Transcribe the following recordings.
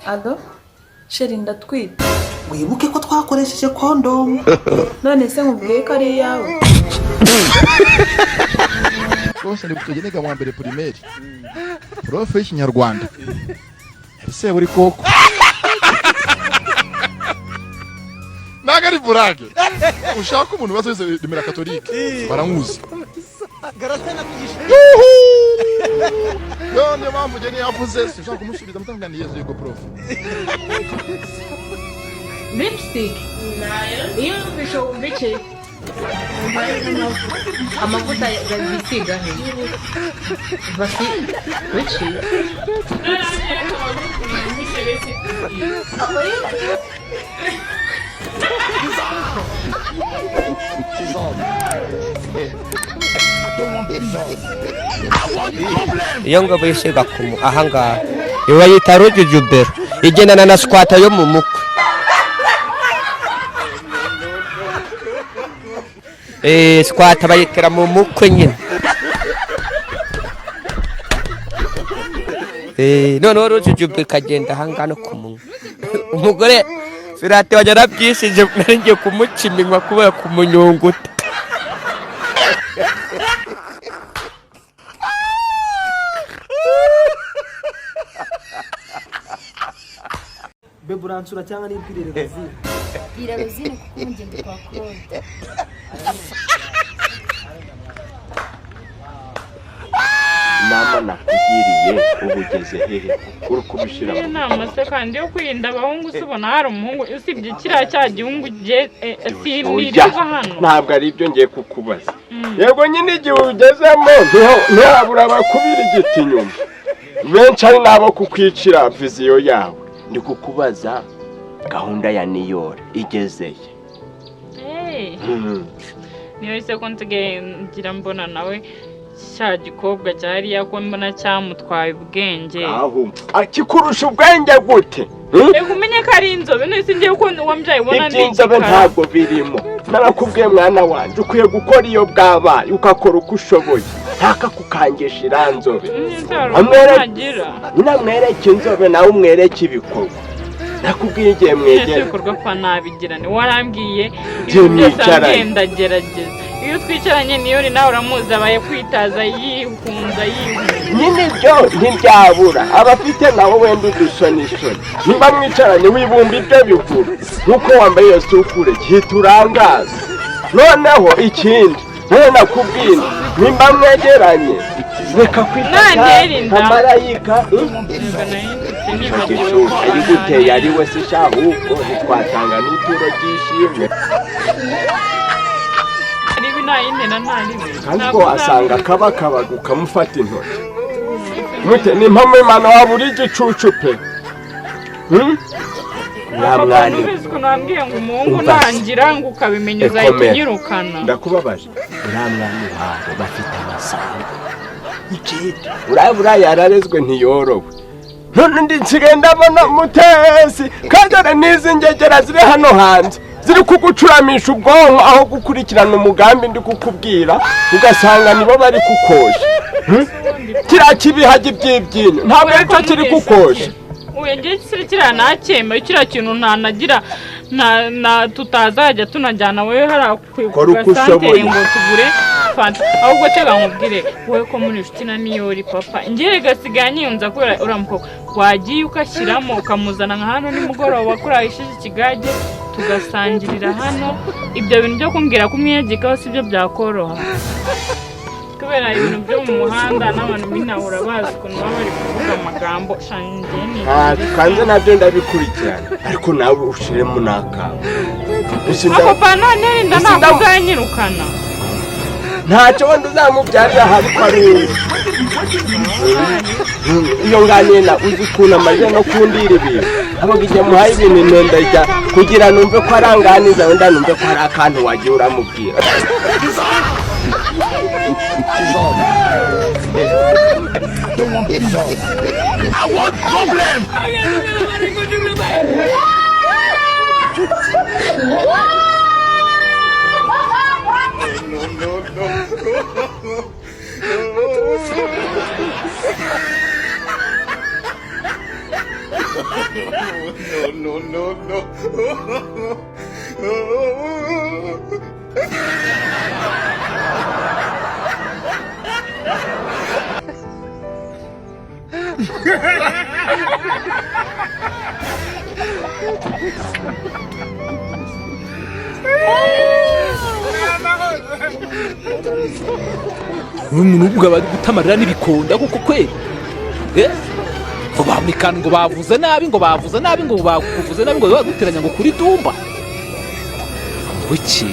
Allo, chéri, ndatwite. Wibuke ko twakoresheje kondomu. None se nkubwiye ko ari iyawe? Rwose ndi niga mu wa mbere primaire, prof y'ikinyarwanda yari Seburikoko. Ntabwo ari burage, ushaka umuntu ubaza wese Remera Katolike baramuzi. Yuhu! Yo, niyo mpamvu njye niyo yavuze sinshaka kumusubiza, mutanga ni Yezu. Yego prof. Lipstick iyo wumvishe, wumva iki? Amavuta bisiga he basi biki? Iyo ngo bisiga ku ahangaha bayita rujujubero, igendana na sikwata yo mu mukwe. Sikwata bayitera mu mukwe nyine. Noneho rujujubero ikagenda ahangaha no ku munwa. Umugore firate wajya arabyishije, nari ngiye kumuca iminwa kubera kumunyunguta. Bebe, uransura cyangwa nibwirire Rosine? Bwira Rosine kuko umugendo kwa Claude. Inama nakugiriye ubu ugeze hehe? Uri kubishyira Iyo mu nama se kandi yo kwirinda abahungu, se ubona hari umuhungu usibye kiriya cya gihungu sinirirwa hano? Ntabwo ari ibyo ngiye kukubaza. Yego nyine, igihe ugezemo ntihabura abakubira igiti inyuma benshi, ari n'abo kukwicira vision yawe. Ndi kukubaza gahunda ya Niyori igezeye. Niyo se ko nsigaye ngira mbona nawe cya gikobwa cyariya, ko mbona cyamutwaye ubwenge? Aho akikurusha ubwenge gute? Hmm? Reka umenye ko ari inzobe. None se ngiye ko wambyaye ubona ndi Iby'inzobe igikara? ntabwo birimo. Narakubwiye mwana wanjye, ukwiye gukora iyo bwabaye, ugakora uko ushoboye, ntakakukangisha iranzobe. None se hari ntagira? Nyine amwereke inzobe, nawe umwereke ibikorwa. Nakubwiye igihe Ese mwegera. ibikorwa kwa nabigirane? Warambwiye Igihe ibintu byose. mwicaranye. Wambwiye ndagerageza. Iyo twicaranye niyo nawe uramuzi, abaye kwitaza, yihunza, yihunza. Nyine ibyo ntibyabura abafite nawe wenda udusonisoni. Niba mwicaranye wibumba ibyo bihuru, nk'uko wambaye iyo sufure gihita urangaza. Noneho ikindi nawe nakubwira, nimba mwegeranye reka kwita Nantera inda. nka marayika. Ntabwo nari mfite, nibagiwe Igicucu ko ayiguteye ari we se sha? Ahubwo ntitwatanga n'ituro ry'ishimwe? Aribi ntayintera, ntaribi. Kandi ubwo wasanga akabakabaga ukamufata intoki mute. Ni impamo y'Imana, waba uri igicucu pe. Hmm? Uriya mwana Numvise ukuntu wambwiye ngo umuhungu Umva se. nangira ngo ukabimenya uzahita Ekomera. unyirukana. Ndakubabaje. Uriya mwana iwabo bafite amasambu ikindi, uriya buriya yararezwe, ntiyorowe. None ndi nsigaye ndabona mutesi kandi dore n'izi ngegera ziri hano hanze ziri kugucuramisha ubwonko aho gukurikirana umugambi ndi kukubwira, ugasanga nibo bari kukosha. Hmm? Kiriya kibihagi by'ibyinyo ntabwo aricyo kiri kukosha. Uyu ngiye kiriya nacyemeye, kiriya kintu ntanagira na tutazajya tunajyana wowe hariya ku Kora uko gasantere ushoboye. ngo tugure fanta. Ahubwo tega nkubwire, wowe ko muri inshuti na Niyori, papa njye gasigaye anyiyunza kubera uriya mukobwa. Wagiye ugashyiramo ukamuzana nka hano nimugoroba kuriya ishize ikigage, tugasangirira hano. Ibyo bintu byo kumbwira ko umwiyegekaho si byo byakoroha, kubera ibintu byo mu muhanda n'abantu binahura bazi ukuntu baba bari kuvuga amagambo shangiye ni Kanze nabyo ndabikurikirana, ariko nawe ushiremo n'akawe. Gusa Ako pa none inda Gusa ntabwo uzanyirukana. Ntacyo wenda uzamubyarira aha, ariko ari wowe iyo nganiye na uzi ukuntu amaze no kundira ibintu, ntabwo igihe muhaye ibintu intenda ijya kugira numve ko aranganiza, wenda numve ko hari akantu wagiye uramubwira. No, no, no, no. Umuntu ubwo bari gutamarira n'ibikonda kuko kweri ngo bamikana, ngo bavuze nabi, ngo bavuze nabi, ngo bakuvuze nabi, ngo baguteranya, ngo kuri Dumba ngo iki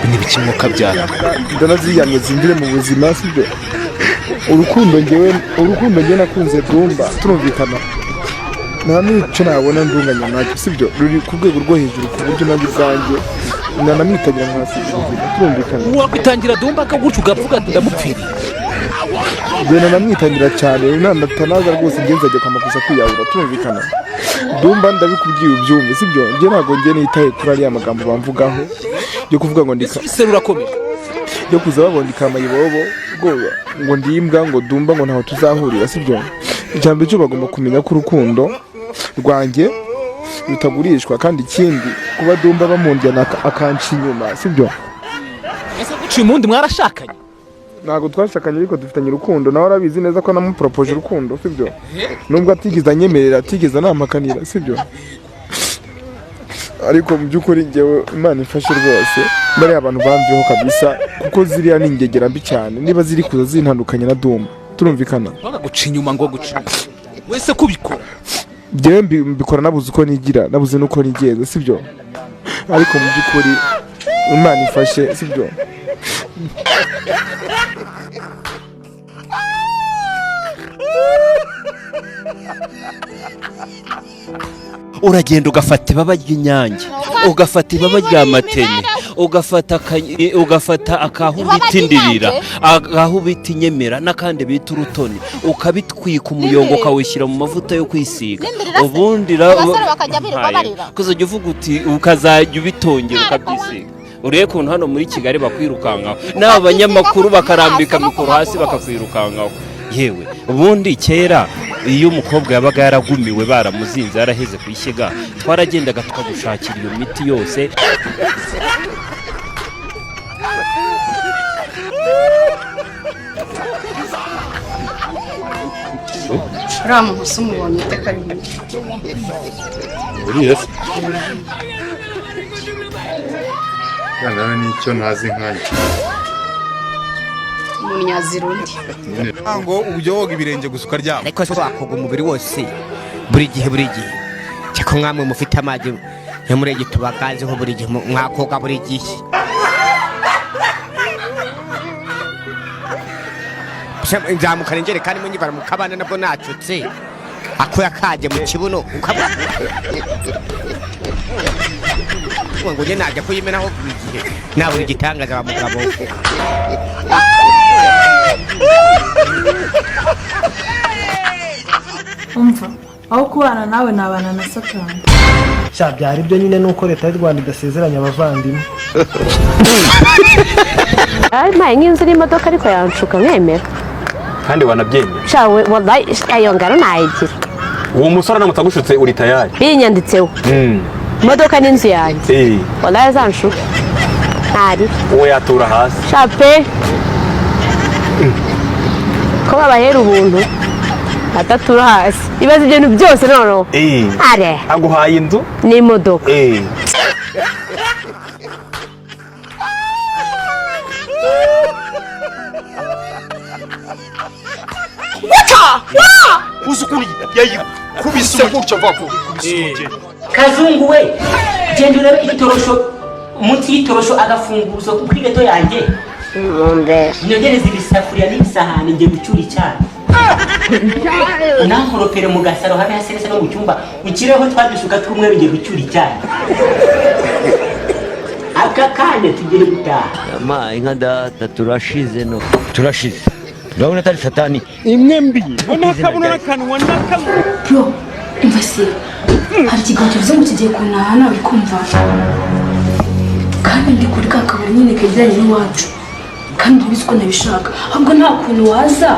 n'ibiki mwuka byara. Ndanaziyamye zindire mu buzima, sibyo? Urukundo ngewe, urukundo ngewe nakunze Dumba, turumvikana, nta n'icyo nabona ndunganya nacyo, sibyo? Ruri ku rwego rwo hejuru ku buryo nanjye ubwanjye nanamwitagira nkahasiga ubuzima, turumvikana. Wakwitangira Dumba akagutyo ugavuga ati ndamupfiriye? Njye nanamwitangira cyane, nanatanaza rwose njye nzajya kwa makuza kwiyahura, turumvikana. Dumba, ndabikubwiye ubyumve, sibyo? Njye ntabwo njye nitaye kuri ariya magambo bamvugaho yo kuvuga ngo ndika ese rurakomeye yo kuza babona ikamayibobo ngo ndi imbwa, ngo Dumba ngo ntaho tuzahurira, sibyo? Ijambo cyo bagomba kumenya ko urukundo rwanjye rutagurishwa, kandi ikindi kuba Dumba bamundya akanca inyuma, sibyo? Ese guciye umundi mwarashakanye? Ntabwo twashakanye, ariko dufitanye urukundo, nawe arabizi neza ko namuporopoje urukundo, sibyo? Nubwo atigeze anyemerera, atigeze anampakanira, sibyo? Ariko mu by'ukuri njyewe Imana ifashe rwose bariya abantu bamveho kabisa, kuko ziriya ni ingegera mbi cyane niba ziri kuza zintandukanye na Dumba, turumvikana. Guca inyuma ngo guca wese kubikora. Njyewe mbikora nabuze uko nigira, nabuze n'uko nigenza, sibyo? Ariko mu by'ukuri Imana ifashe, sibyo? Uragenda ugafata ibaba ry'inyange, ugafata ibaba rya matenye, ugafata akaho bita indirira, akaho bita inyemera, n'akandi bita urutoni, ukabitwika umuyongo, ukawushyira mu mavuta yo kwisiga, ubundi ukazajya uvuga uti, ukazajya ubitongera ukabyisiga. Urebe ukuntu hano muri Kigali bakwirukankaho, n'aba banyamakuru bakarambika mikoro hasi bakakwirukankaho. Yewe, ubundi kera iyo umukobwa yabaga yaragumiwe, baramuzinze, yaraheze ku ishyiga, twaragendaga tukagushakira iyo miti yose. Uriya muntu usa umubonye iteka rimwe. Uriya se nawe nicyo ntazi nkanjye. Umunyazira undi. Ngo ujya woga ibirenge gusa ukaryama. Ariko se wakoga umubiri wose buri gihe buri gihe? Cyako mwamwe mufite amazi yo muri tubagazeho buri gihe, mwakoga buri gihe. Nzamukana injerekani imwe nyivana mu kabande, nabwo nacutse akuya kaje mu kibuno ngo njye najya kuyimenaho buri gihe, nabura igitangaza wa mugabo. Umva, aho kubana nawe nabana na Satani. Sha, byari byo nyine nuko leta y'u Rwanda idasezeranya abavandimwe. Mpaye nk'inzu n'imodoka ariko yanshuka nkemera. Kandi wanabyemera? Sha we, wallahi ayo ngaro nayigira. Uwo musore aramutse agushutse uri tayari? Binyanditseho imodoka n'inzu yanjye, wallahi azanshuka ntari. Uwo yatura hasi. Sha pe, ko babahera ubuntu adatura hasi, ibaze ibintu byose noneho. Are. Aguhaye inzu n'imodoka. Uzi ukuntu yayikubise gutya va kubise. Kazungu we, genda urebe itorosho munsi y'itorosho, agafunguzo kuri gato yanjye, nyongereza ibisafuriya n'ibisahani, ngiye gucyura icyayi, unankoropere mu gasaro habe hase neza, no mu cyumba ukireho twa dushuka tw'umweru, ngiye gucyura icyayi aka kanya tugiye gutaha. Ama inka data, turashize no turashize, urabona atari satani. Imwe mbi n'akabuno n'akanwa n'akamwe. Bro, umva se, hari ikiganiro kivuze ngo kigiye kuntaha nawe kumva, kandi ndi kuri ka kabari nyine kegeranye n'iwacu, kandi ubizi ko ntabishaka, ahubwo nta kuntu waza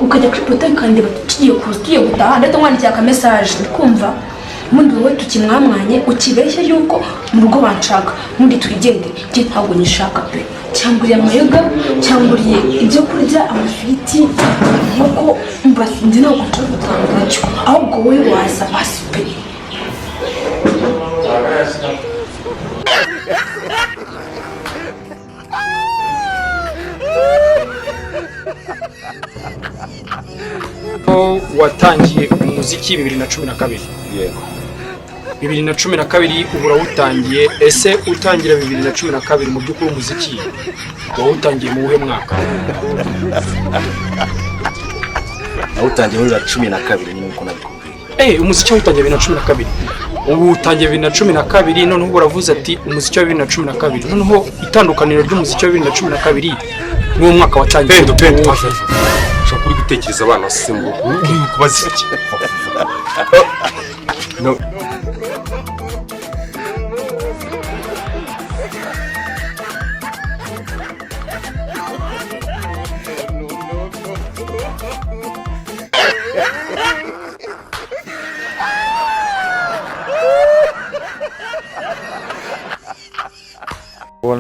Ukajya kuri portail ukandeba tugiye kuza tugiye gutaha, ndetse nkwandikiye aka message, uri kumva? Ubundi wowe tukimwamwanye ukibeshye yuko mu rugo banshaka, ubundi twigendere. Njye ntabwo nyishaka pe. Cyangwa uriye amayoga, cyangwa uriye ibyo kurya, amafiriti, inkoko, mba njye ntabwo nshaka gutaha nacyo, ahubwo wowe waza basi pe. Watangiye umuziki 2012. Yego. 2012 ubu urawutangiye. Ese utangira 2012 mu by'ukuri umuziki wawutangiye mu wuhe mwaka? Nawutangiye muri 2012 nyine uko nabikubwiye. Umuziki wawutangiye 2012. Ubu utangiye 2012, noneho uravuze ati umuziki wa 2012. Noneho itandukaniro ry'umuziki wa 2012 n'uwo mwaka watangiye. Pendo. Ushobora kuri gutekereza abana se ngo kubaza iki? No.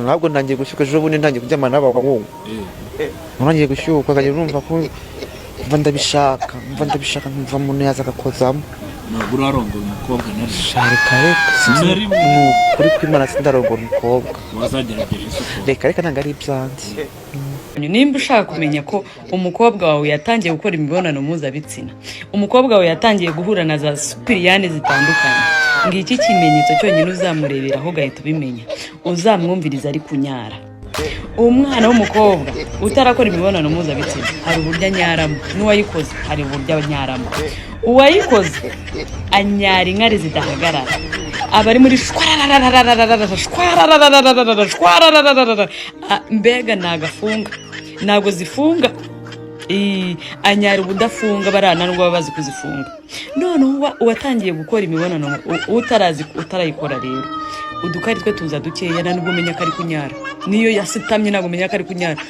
Ntabwo ntangiye gushyuka ejo bundi ntangiye kuryamana n'abahungu. Ntangiye gushyuka nkajya numva ko mva ndabishaka, nkumva umuntu yaza agakozamo. Ntabwo urarongora umukobwa na rimwe? Reka reka, ni ukuri kw'Imana sindarongora umukobwa. Wazagerageje isuku? Reka reka ntabwo ari ibyanjye. Nimba ushaka kumenya ko umukobwa wawe yatangiye gukora imibonano mpuzabitsina, umukobwa wawe yatangiye guhura na za supiriyane zitandukanye, ngiki kimenyetso cyonyine uzamureberaho ugahita ubimenya, uzamwumviriza ari kunyara. Umwana w'umukobwa utarakora imibonano mpuzabitsina hari uburyo anyaramo, n'uwayikoze hari uburyo anyaramo. Uwayikoze anyara inkari zidahagarara, aba ari muri shwararararararara shwarararararara shwarararararara, mbega nagafunga, ntabwo zifunga. Anyara ubudafunga, barana nubwo baba bazi kuzifunga. Noneho uwatangiye gukora imibonano utarazi utarayikora rero, udukari twe tuza dukeya, nta nubwo umenya ko ari kunyara, niyo yasitamye ntabwo umenya ko ari kunyara.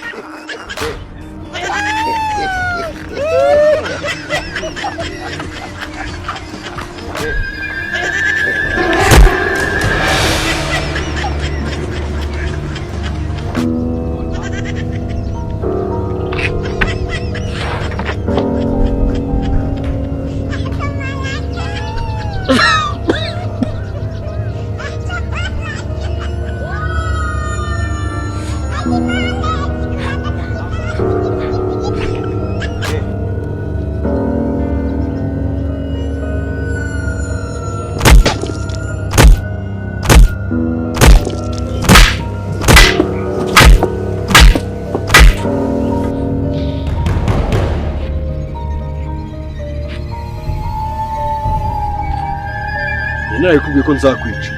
Narabikubwiye ko nzakwica.